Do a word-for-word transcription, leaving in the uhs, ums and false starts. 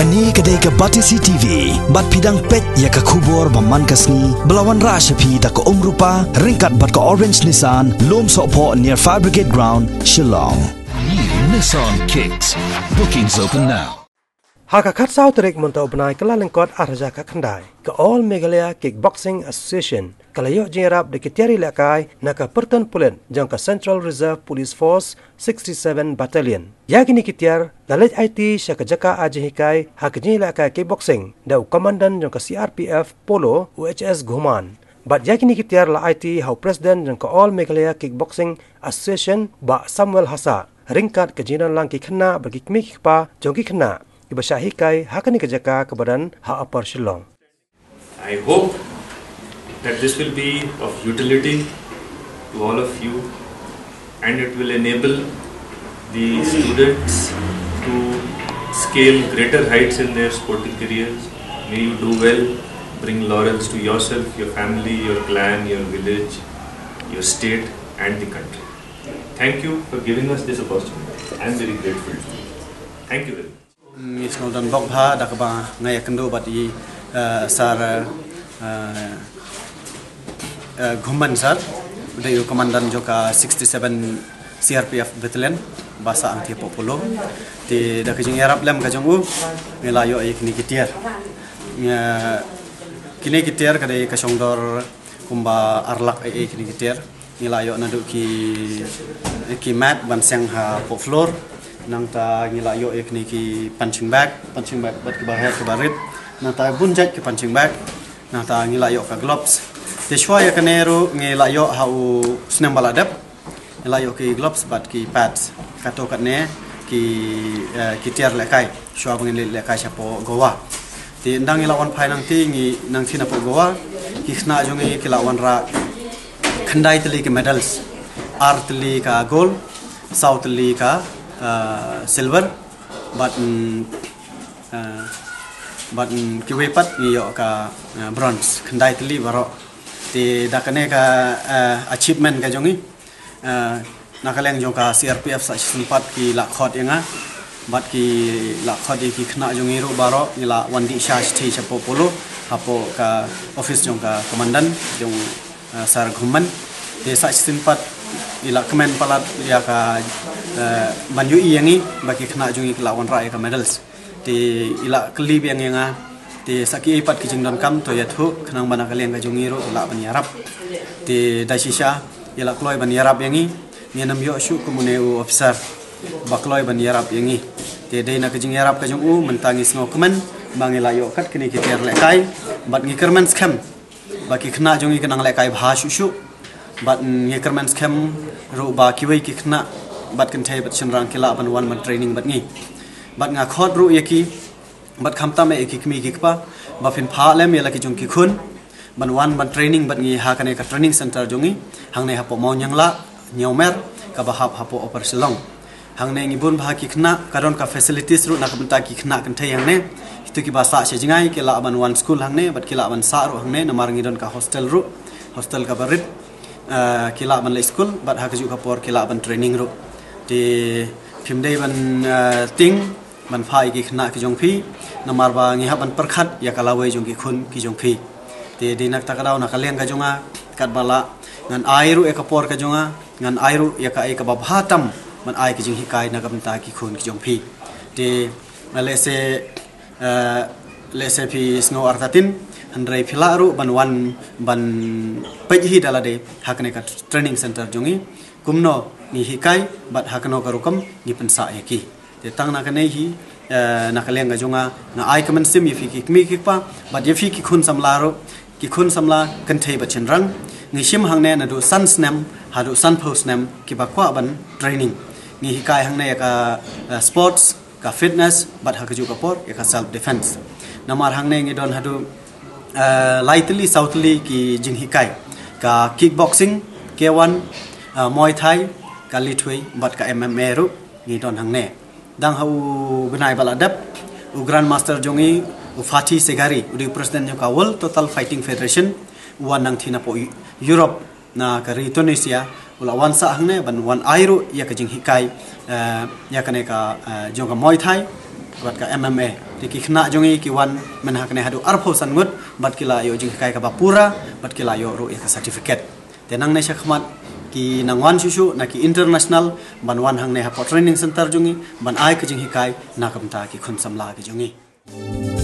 Kane ka dei ka Batesi T V, bad phi dang peit ïa ka khubor ba man ka sngi, ba la wanrah sha phi da ka Umrupa, ryngkat bad ka Orange Nissan, Lumsohphoh near Fire Brigade Ground, Shillong. New Nissan Kicks. Bookings open now. Ha ka khatsaw tarik mynta u bnai Kyllalyngkot arhajar khatkhyndai, ka All Meghalaya Kickboxing Association ka la ïoh jingïarap da ki tiar ïalehkai na ka pyrthei pulit jong ka Central Reserve Police Force sixty-seven Battalion. Ïa kine ki tiar la leit aiti sha ka jaka ai jinghikai ha ka jingïalehkai kickboxing da u Commandant jong ka C R P F Polo, u H S Ghuman. Bad ïa kine ki tiar la aiti ha u President jong ka All Meghalaya Kickboxing Association, Bah Samuel Hassah, ryngkat ka jingdon lang ki khynnah bad ki kmie ki kpa jong ki khynnah kiba shah hikai ha kane ka jaka kaba don ha Upper Shillong. I hope that this will be of utility to all of you, and it will enable the students to scale greater heights in their sporting careers. May you do well, bring laurels to yourself, your family, your clan, your village, your state, and the country. Thank you for giving us this opportunity. I am very grateful to you. Thank you very much. Ngi sngewdon bok bha da kaba nga ïakynduh bad i, eh, Sir, eh, eh, Ghuman Sir, u dei u Commandant jong ka sixty-seven C R P F Battalion, ba sah hangtei hapoh Polo. Te da ka jingïarap lem ka jong u, ngi la ïoh ïa kine ki tiar. Ngi, kine ki tiar ka dei ka shong dor kumba ar lak ei ei kine ki tiar. Ngi la ïoh naduh ki, ki mat ban seng hapoh floor. Nangta ngi la ïoh ïa kine ki punching bag, punching bag bad kiba heh kiba rit. Nangta bun jait ki punching bag. Nangta ngi la ïoh ka gloves. Te shuwa ïa kane ruh ngi la ïoh ha u snem ba la dep. Ngi la ïoh ki gloves bad ki pads. Kato katne ki, eh, ki tiar lehkai. Shuwa ba ngin leit lehkai shapoh Goa. Te ynda ngi la wan phai nangtei, ngi nangtei napoh Goa, ki khynnah jong ngi ki la wanrah khyndai tylli ki medals, ar tylli ka gold, saw tylli ka, ah, silver, bad, mm, ah, bad, mm, kiwei pat ngi ïoh ka, ah, bronze, khyndai tylli baroh. Te da kane ka, ah, achievement ka jong ngi, ah, na ka liang jong ka C R P F sa shisien pat ki la khot ïa nga, bad ki la khot ïa ki khynnah jong ngi ruh baroh, ngi la wan dih sha shithi shapoh Polo, hapoh ka office jong ka Commandant jong, ah, Sir Ghuman. Te sa shisien pat i la kmen palat ïa ka, eh, ban ïohi ïa ngi ba ki khynnah jong ngi ki la wanrah ïa ka medals. Te i la kylli biang ïa nga. Te sa kiei pat ki jingdonkam to ïathuh khnang ba na ka liang ka jong ngi ruh lah ban ïarap. Te da shisha i la kloi ban ïarap ïa ngi. Ngin ym ïoh shuh kum une u officer ba kloi ban ïarap ïa ngi. Te dei na ka jingïarap ka jong u mynta ngi sngewkmen ba ngi la ïoh kat kine ki tiar lehkai bad ngi kyrmen skhem ba ki khynnah jong ngi ki nang lehkai bha shuh shuh. Bad ngi kyrmen skhem ruh ba kiwei ki khynnah bad kynthei bad shynrang ki lah ban wan ban training bad ngi. Bad nga khot ruh ïa ki, bad khamtam ïa ki kmie ki kpa, ba phin phah lem ïa la ki jong ki khun ban wan ban training bad ngi ha kane ka training center jong ngi hangne hapoh Mawnianglah, Niawmer, kaba hap hapoh Upper Shillong. Hangne ngi bun bha ki khynnah, ka don ka facilities ruh na ka bynta ki khynnah kynthei hangne. Kito kiba sah sha jngai ki lah ban wan skul hangne bad ki lah ban sah ruh hangne, namar ngi don ka hostel ruh, hostel kaba rit. Eh, ki lah ban leit skul bad ha kajuh ka por ki lah ban training ruh. Te phim dei ban, eh, tieng ban phah ïa ki khynnah ki jong phi, namar ba ngi hap ban pyrkhat ïa ka lawei jong ki khun ki jong phi. Te dei na kata ka daw na ka liang ka jong nga, katba lah ngan ai ruh ïa ka por ka jong nga, ngan ai ruh ïa kaei kaba bha tam ban ai ka jinghikai na ka bynta ki khun ki jong phi. Te lehse, eh, lehse phi sngew artatien, hynrei phi lah ruh ban wan ban peit hi da lade ha kane ka training center jong ngi. Kumno ngi hikai bad ha kano ka rukom ngi pynsah ïa ki. Te tang na kane hi, eh, na ka liang ka jong nga, nga ai ka mynsiem ïa phi ki kmie ki kpa bad ïa phi ki khun samla ruh, ki khun samla kynthei bad shynrang. Ngi shim hangne naduh san snem haduh sanphew snem kiba kwah ban training. Ngi hikai hangne ïa ka, eh, sports, ka fitness bad ha kajuh ka por ïa ka self defense. Namar hangne ngi don haduh, eh, lai tylli saw tylli ki jinghikai, ka kickboxing, K one, eh, Muay Thai, ka Lithuei bad ka M M A ruh ngi don hangne. Dang ha u bnai ba la dep, u Grandmaster jong ngi, u Fatih Segari, u dei u president jong ka World Total Fighting Federation, u wan nangthie napoh Europe, na ka ri Tunisia, u la wan sah hangne ban wan ai ruh ïa ka jinghikai, eh, ïa kane ka, eh, jong ka Muay Thai. bad ka M M A. Te ki khynnah jong ngi ki wan mynha kane haduh arphew san ngut bad ki la ïoh jinghikai kaba pura bad ki la ïoh ruh ïa ka certificate. Te nangne shakhmat ki nang wan shuh shuh na ki international ban wan hangne hapoh training center jong ngi ban ai ka jinghikai na ka bynta ki khun samla ki jong ngi.